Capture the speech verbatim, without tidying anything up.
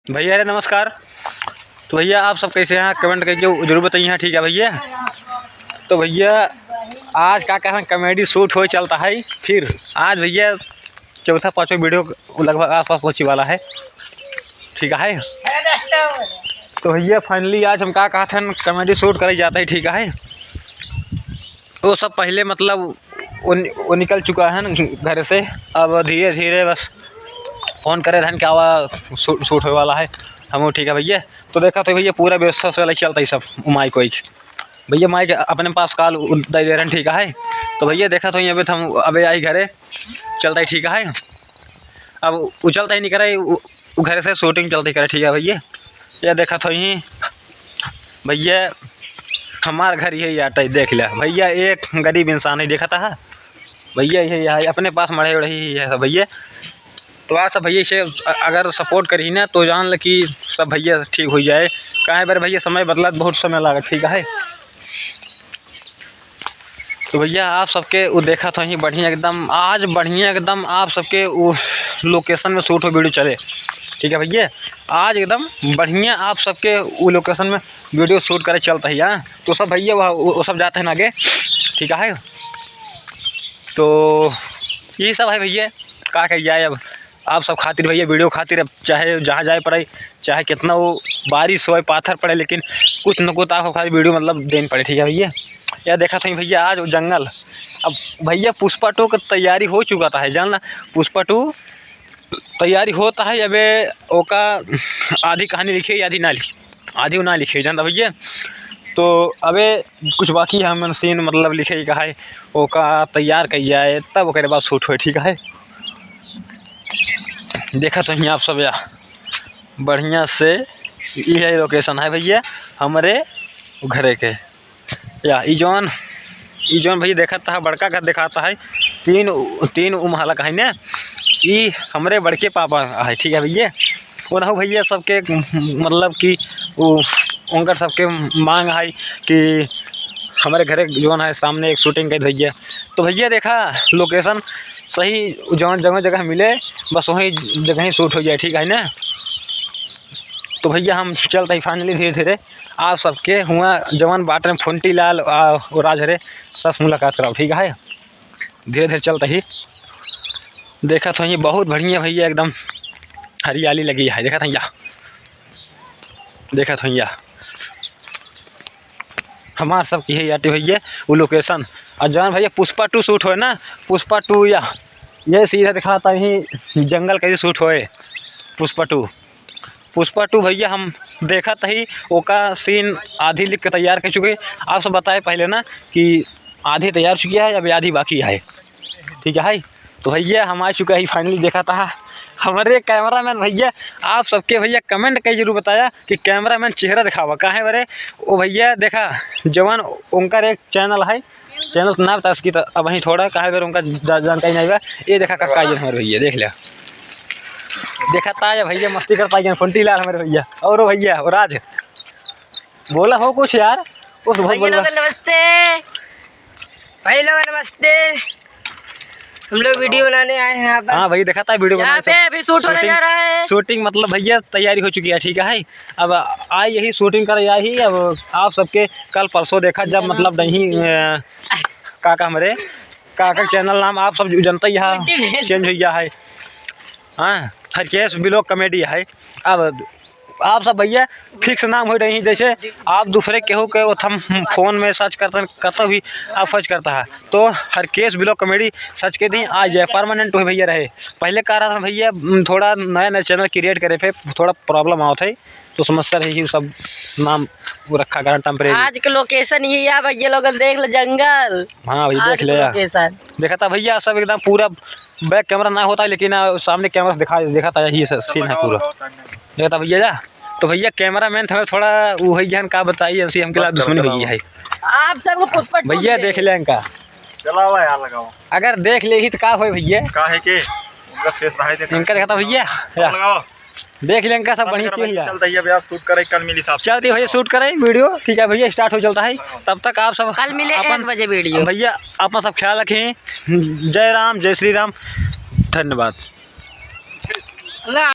भैया रे नमस्कार। तो भैया आप सब कैसे हैं, comment करके जरूर बताइए। हाँ, ठीक है भैया। तो भैया आज का कहन comedy shoot होए चलता है, फिर आज भैया चौथा पाँचवा video लगभग आसपास पहुँचे वाला है, ठीक है। तो भैया finally आज हम का कहत हन comedy shoot करे जाता है, ठीक है। वो सब पहले मतलब वो नि-, वो निकल चुका है न घर से। अब धीरे धीरे बस phone करे रहन कि आवा shoot, shoot होए वाला है। हम ठीक है भैया। तो देखा तो भैया पूरा व्यवस्था से वाला चलता है सब, वो mic वाइक। भैया mic अपने पास call उ-, दे दे रहन, ठीक है। तो भैया देखा तो अबे हम अबे आई घरे चलता है, ठीक है। अब उ चलता ही नहीं करे, उ, उ घर से shooting चलता ही करे, ठीक है भैया। ये देखा तो ही भैया हमार घर यही आटा ही देख लिया भैया, एक गरीब इंसान ही देखा था भैया, यही है अपने पास मढ़े उढ़े ही है सब भैया। तो आज सब भैया इसे अ-, अगर support करी ना तो जान ल कि सब भैया ठीक हो जाए। काहे बार भैया समय बदलत बहुत समय लागत, ठीक है। तो भैया आप सबके वो देखा तो ही बढ़िया एकदम, आज बढ़िया एकदम आप सबके वो location में shoot हो video चले, ठीक है भैया। आज एकदम बढ़िया आप सबके वो location में video shoot करे चलता है, हाँ। तो सब भैया वह, वो, वो सब जाते हैं ना आगे, ठीक है। तो ये सब है भैया, का कही जाए अब। आप सब खातिर भैया, video खातिर अब चाहे जहाँ जाए पड़े, चाहे कितना वो बारिश होए, पाथर पड़े, लेकिन कुछ न कुछ आप सब खातिर video मतलब देन पड़े, ठीक है भैया। या देखा था भैया आज वो जंगल, अब भैया पुष्पा two की तैयारी हो चुका था, है जान ला, पुष्पा two तैयारी होता है। अबे ओका आधी कहानी लिखे, आधी ना लिखे, आधी ना लिखे, जानता भैया। तो अबे कुछ बाकी है, हमन scene मतलब लिखे का है, ओका तैयार कई जाए, तब ओकरे बाद shoot होए, ठीक है। देखा तो ही आप सब या बढ़िया से, यही location है भैया हमरे घरे के। या ई जौन, ई जौन भैया देखत है, बड़का घर दिखाता है, तीन, तीन उ महला का है ने, ई हमरे बड़के पापा है, ठीक है भैया। वो ना हो भैया सबके मतलब कि उ, उनकर सबके मांग है कि हमरे घरे जौन है सामने एक shooting कर भैया। तो भैया देखा location सही जौन जगह जगह मिले, बस वहीं जगह ही shoot हो जाए, ठीक है ना। तो भैया हम चलत ही finally धीरे धीरे आप सबके हुआ जवन बाटे में फोंटी लाल आ, और राज हरे सब मुलाकात कराओ, ठीक है। धीरे धीरे चलत ही देखत हो ये बहुत बढ़िया भैया एकदम हरियाली लगी है, देखत हो या, देखत हो या हमार सब की है याटी भैया वो location। और जवन भैया पुष्पा two shoot होए ना, पुष्पा two या ये सीधा दिखाता ही जंगल कैसे shoot होए पुष्पा two। पुष्पा two भैया हम देखत ही ओका scene आधी लिख के तैयार कर चुके। आप सब बताए पहले ना कि आधी तैयार चुकी है, अभी आधी बाकी है, ठीक है। तो भैया हम आ चुका है finally, देखा था हमारे cameraman भैया। आप सबके भैया comment कई जरूर बताया कि cameraman चेहरा दिखावा काहे बरे। ओ भैया देखा जवन उनकर एक channel है, channel तो ना बता सकी तो अब वहीं थोड़ा काहे बरे उनका जा-, जानकारी नहीं बा। ये देखा काका जी हमारे भैया देख लिया, देखा था ये भैया मस्ती करता है फोंटी लाल हमारे भैया। और ओ भैया और राज बोला हो कुछ यार, उस बहुत भाई बोल लोग रहा। नमस्ते, भाई लोग नमस्ते। हम लोग video बनाने आए हैं यहाँ पर। हाँ भाई, देखा था video यहाँ बनाने पे सब। अभी shoot होने shooting, जा रहा है। Shooting मतलब भैया तैयारी हो चुकी है, ठीक है। अब आई यही shooting कर आई ही। अब आप सबके कल परसों देखा जब मतलब नहीं, अ, काका हमरे काका channel नाम आप सब जनता ही है, change हो गया है। हाँ, हरकेश vlog comedy है। अब आप सब भैया fix नाम हो रही, जैसे आप दूसरे केहू के ओथम phone में search करते हैं, कतौ भी आप search करता है तो हरकेश vlog comedy search के दी आ जाए, permanent हो भैया रहे। पहले कह रहा था भैया, थोड़ा नया नया channel create करे थे, थोड़ा problem आवत है तो समस्या रही, सब नाम वो रखा करा temporary। आज के location ही है भैया, लोग देख ले जंगल। हाँ भैया आज देख ले के यार। Location। देखा था भैया सब एकदम पूरा back camera ना होता है, लेकिन, आ, सामने camera दिखा, देखा था यही scene है पूरा। देखा था भैया जा, तो भैया cameraman हमें थोड़ा वो है ज्ञान का बताइए, ऐसी हमके लाग दुश्मनी हो गई है। आप सबको पुष्पा two भैया देख ले इनका। चलावा यार, लगाओ। अगर देख ले ही तो का होए भैया? का है के? उनका face रहा है, देखा। इनका देखा था भैया। या। लगाओ। देख ले इनका सब बढ़िया चीज है। चलता है भैया, shoot करे, कल मिली साहब। चलती भैया, shoot करे video, ठीक है भैया, start हो चलता है। हाँ। तब तक आप सब कल मिले अपन एक बजे video। भैया, अपन सब ख्याल रखें। जय राम, जय श्री राम, धन्यवाद।